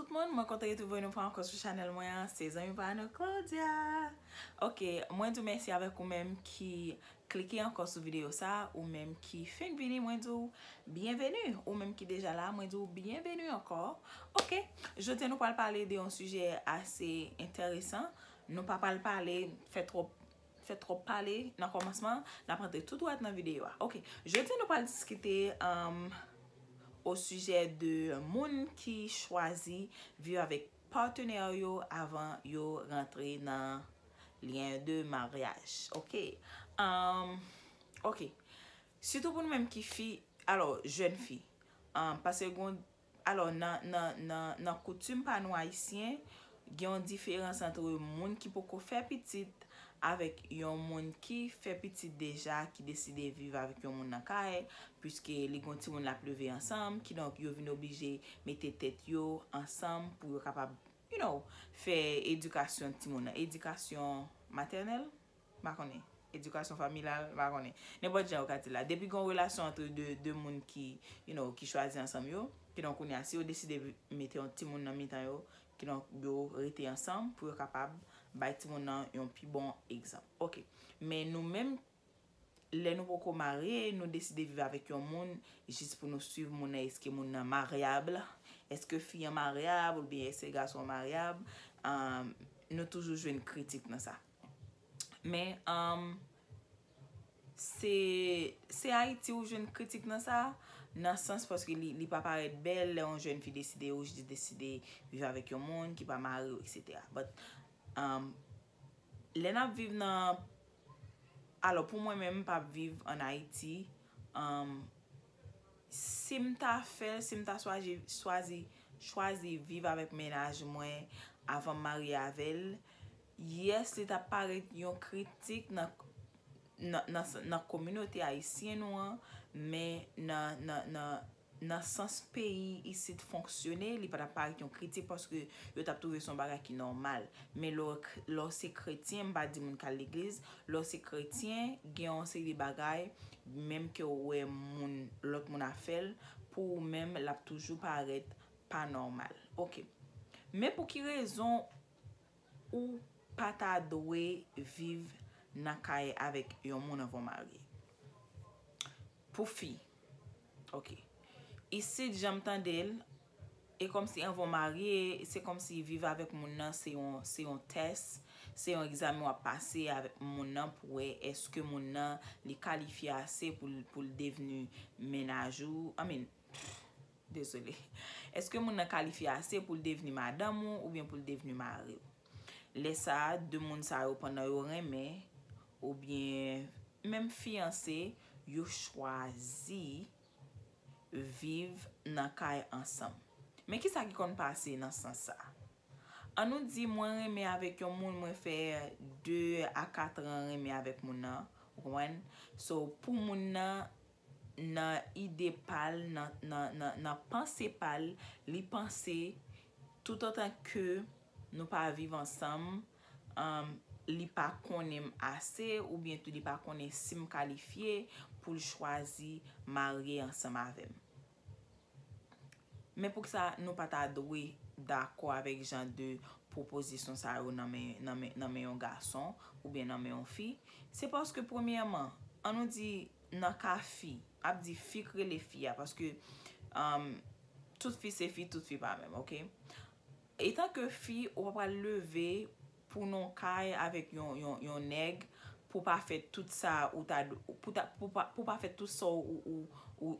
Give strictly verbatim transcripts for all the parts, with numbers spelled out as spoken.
Tout moun, mwen kontan retwouve nou ankò sou chanèl mwen an, se zanmi pa nou Claudia. Ok, mwen di w mèsi avèk ou menm ki klike ankò sou videyo sa, ou menm ki fenk vini, mwen di w byenveni. Ou menm ki deja la, mwen di w byenveni ankò. Ok, jodi a nou pral pale de yon sijè ase enteresan. Nou pa pral pale, fè twòp fè twòp pale nan kòmansman, n ap rantre tou dwat nan videyo a. Ok, jodi a nou pral diskite um, o sijè de moun ki chwazi viv avèk patnè yo avan yo rantre nan lyen de maryaj. Ok, um, ok, sitou pou nou menm ki fi, alò, jèn fi, um, paske gon Alò, nan, nan, nan, nan koutim pa nou ayisyen, gen yon diferans ant moun ki poko fè pitit avèk yon moun ki fè pitit deja, ki deside viv avèk yon moun nan kay, piske li gon timoun l ap leve ansanm, kidonk yo vin oblije mete tèt yo ansanm pou yo kapab, you know, fè edikasyon timoun nan, edikasyon matènèl. M pa konnen. Edikasyon familyal, m pa konnen. Nenpòt jan yo ka di la. Depi gen yon relasyon ant de, de moun ki, you know, ki chwazi ansanm yo, kidonk kounye a, si yo deside mete yon timoun nan mitan yo, kidonk yo rete ansanm pou yo kapab bay timoun nan yon pi bon egzanp. Ok. Men nou menm, lè nou poko marye, nou deside viv avèk yon moun jis pou nou swiv moun nan, èske moun nan maryab, èske fi an maryab, oubyen èske gason an maryab, um, nou toujou jwenn kritik nan sa. Men, um, se, se Ayiti ou jwenn kritik nan sa, nan sans paske li, li pa parèt bèl lè yon jèn fi deside ou jis deside viv avèk yon moun ki pa mari w, et cetera. But, um, lè n ap viv nan, alò, pou mwen menm, m p ap viv ann Ayiti, um, si m ta fè, si m ta chwazi, chwazi, chwazi viv avèk mennaj mwen avan m marye avè l, yes, li t ap parèt yon kritik nan, nan, nan, nan kominote ayisyen nou an, men nan, nan, nan, nan sans peyi isit fonksyone, li pa t ap parèt yon kritik paske yo t ap twouve se yon bagay ki nòmal. Men lè w k-, lè w se kretyen, m pa di moun k al legliz, lè w se kretyen, gen yon seri de bagay, menm ke w wè moun, lòt moun ap fè l, pou ou menm, l ap toujou parèt pa nòmal. Ok. Men pou ki rezon ou pa ta dwe viv nan kay avèk yon moun anvan w marye? Pou fi. Ok. Isit, jan m tande l, e kòmsi anvan w marye, se kòmsi viv avèk moun nan, se yon, se yon tès, se yon egzamen w ap pase avèk moun nan pou wè èske moun nan, li kalifye ase pou l, pou l devni mennaj ou, I mean, dezole. Èske moun nan kalifye ase pou l devni madanm ou oubyen pou l devni mari w? Lè sa a, de moun sa yo, pandan yo renmen, oubyen menm fiyanse, yo chwazi viv nan kay ansanm. Men kisa ki konn pase nan sans sa? Ann nou di mwen renmen avèk yon moun, mwen fè de a kat an renmen avèk moun nan, ou konprann? So, pou moun nan, nan ide pa l, nan, nan, nan, nan panse pa l, li panse toutotan ke nou pa viv ansanm, um, li pa konnen m ase, oubyen tou li pa konnen si m kalifye pou l chwazi marye ansanm avè m. Men poukisa nou pa ta dwe dakò avèk jan de pwopozisyon sa yo nan men, nan men, nan men yon gason oubyen nan men yon fi? Se paske, premyèman, ann nou di nan ka fi, m ap di fi k rele fi a, paske, um, tout fi se fi, tout fi pa menm, ok? Etanke fi, ou pa pral leve pou nan kay avèk yon, yon, yon nèg pou pa fè tout sa ou ta, pou ta, pou pa, pou pa fè tout sa ou, ou, ou,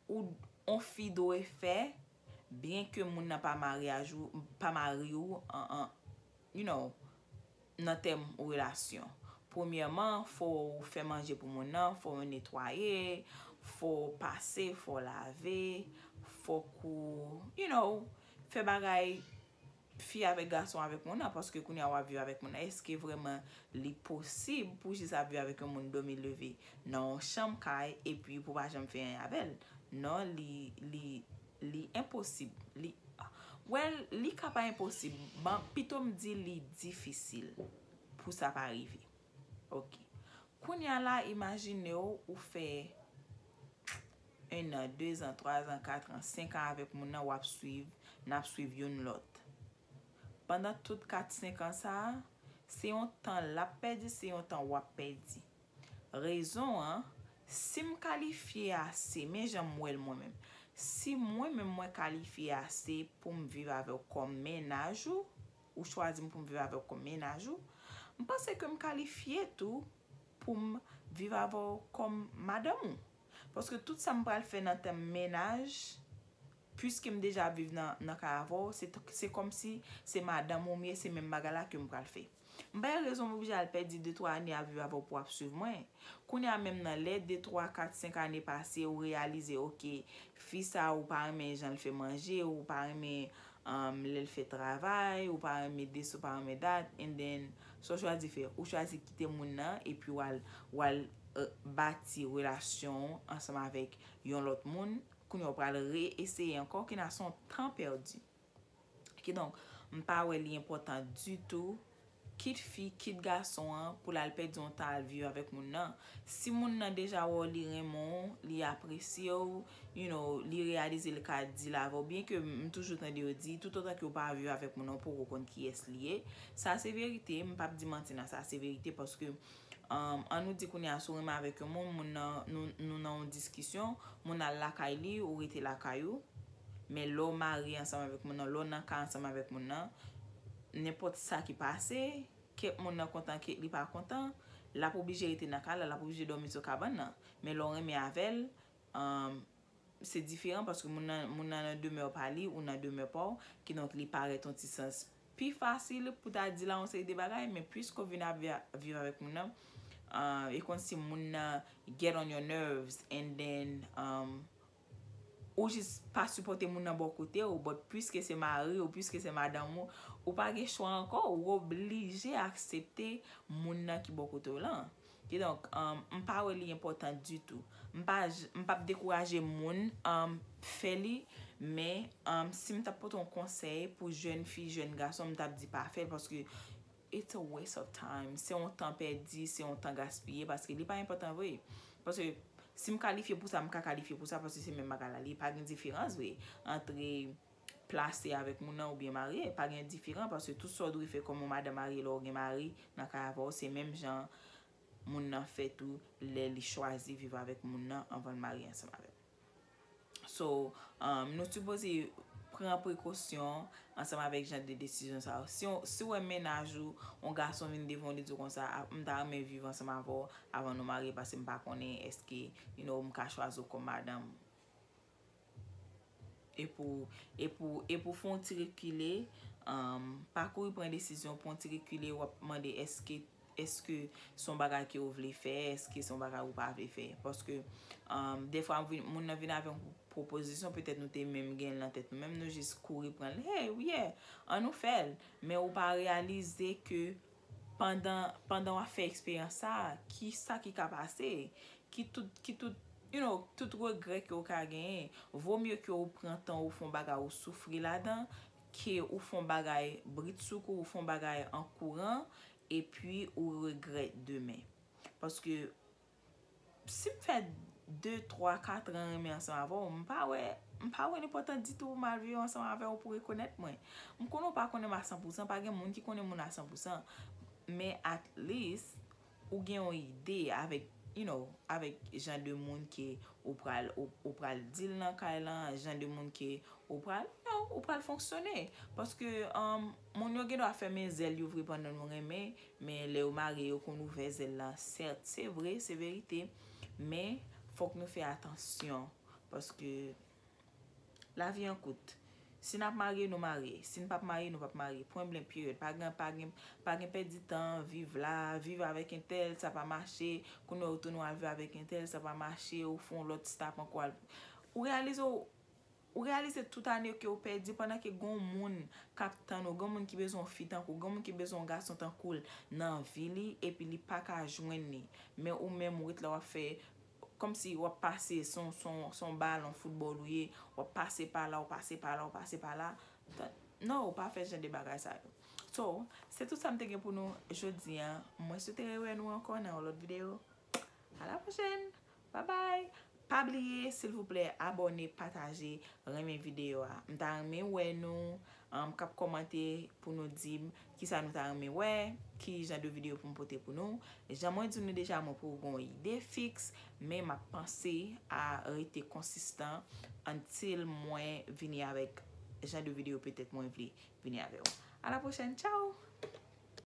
ou on fi dwe fè, byen ke moun nan pa maryaj ou, pa mari ou, an, an, you know, nan tèm relasyon. Premyèman, fò w fè manje pou moun nan, fò w netwaye, fò w pase, fò w lave, fòk ou, you know, fè bagay fi avèk gason avèk moun nan, paske kounye a w ap viv avèk moun nan. Èske vrèman li posib pou jis ap viv avèk yon moun dòmi leve nan yon chanm kay epi pou pa janm fè anyen avè l? Non, li, li, li enposib. Li, well, li ka pa enposib. Bon, pito m di li difisil pou sa pa rive. Ok. Kounye a la, imajine w, ou fè en an, de zan, twa zan, kat an, senk an avèk moun nan, w ap swiv n ap swiv youn lòt. Pandan tout kat senk an sa a, se yon tan l ap pèdi, se yon tan w ap pèdi. Rezon an, si m kalifye ase, men jan m wè l mwen menm, si mwen menm mwen kalifye ase pou m viv avè w kòm mennaj ou, ou chwazi m pou m viv avè w kòm mennaj ou, m panse ke m kalifye tou pou m viv avè w kòm madanm ou. Paske tout sa m pral fè nan tèm mennaj, piske m deja ap viv nan, nan kay avè w, se, se kòmsi se madanm ou m ye, se menm bagay la ke m pral fè. M pa gen rezon m oblije al pèdi de twa ane ap viv avè w pou w ap swiv mwen. Kounye a menm nan lè de, twa, kat, senk ane pase, ou reyalize, oke, fi sa ou pa renmen jan l fè manje, ou pa renmen um, lè l fè travay, ou pa renmen this, ou pa renmen that, and then, sa w chwazi fè, ou chwazi kite moun nan, epi w al, w al uh, bati relasyon w ansanm avèk yon lòt moun, kounye a w pral reeseye ankò, kounye a se yon tan pèdi. Kidonk, m pa wè li enpòtan ditou, kit fi, kit gason an, pou l al pèdi yon tan al viv avèk moun nan. Si moun nan deja wè w, li renmen w, li apresye w, you know, li reyalize l ka deal avè w, byen ke m toujou tande yo di, toutotan ke w pa viv avèk moun nan, ou poko konn kiyès li ye. Sa se verite, m p ap di manti nan sa, se verite, paske um, an nou di kounye a, si w renmen avèk yon moun, moun nan, nou, nou nan yon diskisyon, moun al lakay li, ou rete lakay ou. Men lè w marye ansanm avèk moun nan, lè w nan kay ansanm avèk moun nan, nenpòt sa ki pase, kèk moun nan kontan, kèk li pa kontan, l ap oblije rete nan kay la, l ap oblije dòmi sou kabann nan. Men lè w renmen avè l, um, se diferan paske moun nan, moun nan nan demè pa li, ou nan demè pa w, kidonk li parèt yon ti sans pi fasil pou ta di la yon seri de bagay, men piske w vin ap vi-, viv avèk moun nan, uh, e kòmsi moun nan get on your nerves, and then, um, ou jis pa sipòte moun nan bò kote w, but piske se mari w, piske se madanm ou, ou pa gen chwa ankò, ou oblije aksepte moun nan ki bò kote w lan. Kidonk, um, m pa wè li enpòtan ditou. M pa j-, m p ap dekouraje moun, um, fè li, men, um, si m t ap pote yon konsèy pou jèn fi, jèn gason, m t ap di pa fè l, paske it's a waste of time. Se yon tan pèdi, se yon tan gaspiye, paske li pa enpòtan vre. Paske si m kalifye pou sa, m ka kalifye pou sa, paske se menm bagay la, li pa gen diferans vre, antre plase avèk moun nan oubyen marye, pa gen diferan, paske tout sa w dwe fè kòm yon madanm marye lè w gen mari nan kay avè w, se menm jan moun nan fè tou lè li chwazi viv avèk moun nan anvan l marye ansanm avè l. So, um, nou sipoze pran prekosyon ansanm avèk jan de desizyon sa yo. Si w, si w wè mennaj ou, yon gason vin devan w, li di w konsa, "A, m ta renmen viv ansanm avè w avan nou marye, paske m pa konnen èske, you know, m ka chwazi w kòm madanm." E pou, e pou, e pou fè yon ti rekile, um, pa kouri pran desizyon, pran yon ti rekile, w ap mande èske, èske se yon bagay ke w vle fè, èske se yon bagay ou pa vle fè. Paske, um, defwa vin, moun nan vin avè yon pwopozisyon, petèt nou te menm gen l nan tèt nou, menm nou jis kouri pran l. Hey, yeah, an nou fè l. Men ou pa reyalize ke pandan, pandan w ap fè eksperyans sa a, ki sa ki ka pase? Ki tout, ki tout, you know, tout regrè ke w ka genyen. Vo mye ke w pran tan ou fè yon bagay ou soufri ladan, ke ou fè yon bagay britsoukou, ou fè yon bagay an kouran, epi ou regrèt demen. Paske si m fè de, twa, kat an renmen ansanm avè w, m pa wè, m pa wè l enpòtan ditou pou m al viv ansanm avè w pou rekonèt mwen. M konnen w pa konnen m a san pou san, pa gen moun ki konnen moun a san pou san. Men at least, ou gen yon ide avèk, you know, avèk jan de moun ke ou pral, ou, ou pral deal nan kay lan, jan de moun ke ou pral, you know, ou pral fonksyone. Paske, um, moun yo gen dwa fèmen zèl yo vre pandan nou renmen, men lè yo marye, yo konn ouvè zèl la. Sèt, se vre, se verite, men fòk nou fè atansyon, paske lavi an kout. Si n ap marye, nou marye. Si n p ap marye, nou p ap marye. Pwen blank, period. Pa gen, pa gen, pa gen pèdi tan, viv la, viv avèk entèl, sa pa mache. Kounye a ou tounen w al viv avèk entèl, sa pa mache. Ou fè yon lòt stop ankò al. Ou reyalize w, ou reyalize tout ane ke w pèdi pandan ke gen yon moun k ap tann ou, gen yon moun ki bezwen yon fi tankou w, gen yon moun ki bezwen yon gason tankou l nan vi li, epi li pa ka jwenn li. Men ou menm, ou ret la w ap fè kòmsi w ap pase, se yon, se yon, se yon balon foutbòl ou ye, w ap pase pa la, w pase pa la, w pase pa la. Tan-, non, ou pa fè jan de bagay sa yo. So, se tout sa m te gen pou nou jodi a. Mwen swete rewè nou ankò nan yon lòt videyo. A la pwochèn. Bye bye. Pa bliye, silvouplè, abòne, pataje, renmen videyo a. M ta renmen wè nou, um, k ap kòmante pou nou di m kisa nou ta renmen wè, ki jan de videyo pou m pote pou nou. Jan mwen di nou deja, mwen poko gen yon ide fiks, men m ap panse a rete konsistan until mwen vini avèk jan de videyo petèt mwen vle vini avè w. A la pwochèn, tchao!